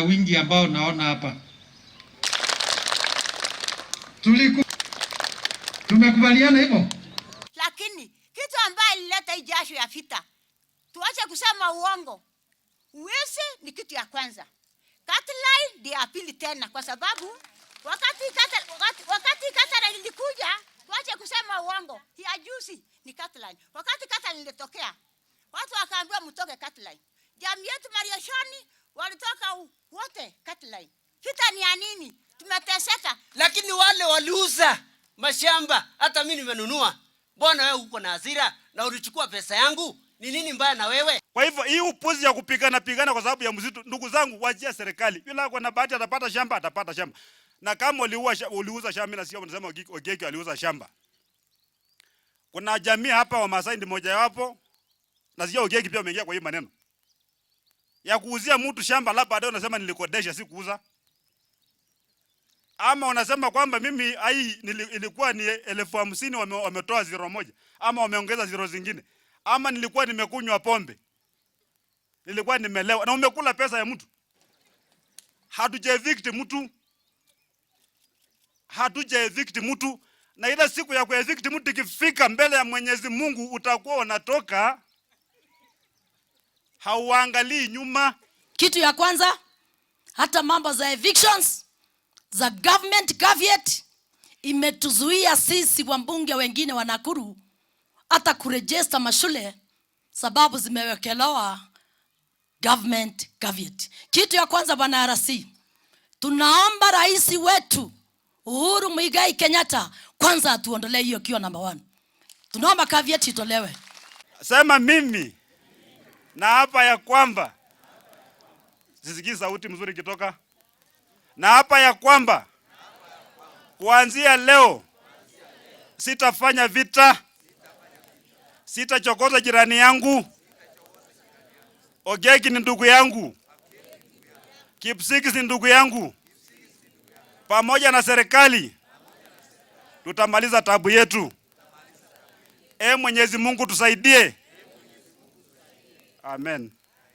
wingi ambao naona hapa. Tuliku tumekubaliana hivyo. Lakini kitu ambayo ilileta hii jasho ya vita, tuache kusema uongo. Uwezi ni kitu ya kwanza, Katline ndio ya pili tena, kwa sababu wakati Katline ilikuja, tuache kusema uongo, ya juzi ni Katline. Wakati Katline ilitokea, watu wakaambiwa mtoke Katline. Jamii yetu Mariashoni walitoka wote Katline. Vita ni ya nini? Tumeteseka. Lakini wale waliuza mashamba, hata mimi nimenunua. Mbona wewe uko na hasira na ulichukua pesa yangu? Ni nini mbaya na wewe? Kwa hivyo hii upuzi ya kupigana pigana kwa sababu ya msitu, ndugu zangu, wachia serikali. Yule ako na bahati atapata shamba, atapata shamba. Na kama uliuza shamba, na sio wanasema Ogeki aliuza shamba. Kuna jamii hapa wa Masai ndi moja wapo, na sio Ogeki pia umeingia kwa hii maneno ya kuuzia mtu shamba, labda baadaye unasema nilikodesha, si kuuza. Ama unasema kwamba mimi ai ilikuwa ni 50,000, wametoa 0 1 ama wameongeza zero zingine, ama nilikuwa nimekunywa pombe, nilikuwa nimelewa, na umekula pesa ya mtu. Hatuja evict mtu, hatuja evict mtu, na ile siku ya kuevict mtu ikifika mbele ya Mwenyezi Mungu utakuwa unatoka, hauangalii nyuma. Kitu ya kwanza, hata mambo za evictions za government caveat imetuzuia sisi wambunge wengine wa Nakuru hata kuregister mashule, sababu zimewekelewa government caveat. Kitu ya kwanza, bwana RC, tunaomba rais wetu Uhuru Muigai Kenyatta kwanza atuondolee hiyo kiwa number one. Tunaomba caveat itolewe. Sema mimi na hapa ya kwamba, sisikii sauti mzuri kitoka, na hapa ya kwamba kuanzia leo sitafanya vita, sitachokoza jirani yangu. Ogeki ni ndugu yangu, Kipsigis ni ndugu yangu. Pamoja na serikali tutamaliza tabu yetu. E Mwenyezi Mungu tusaidie. Amen.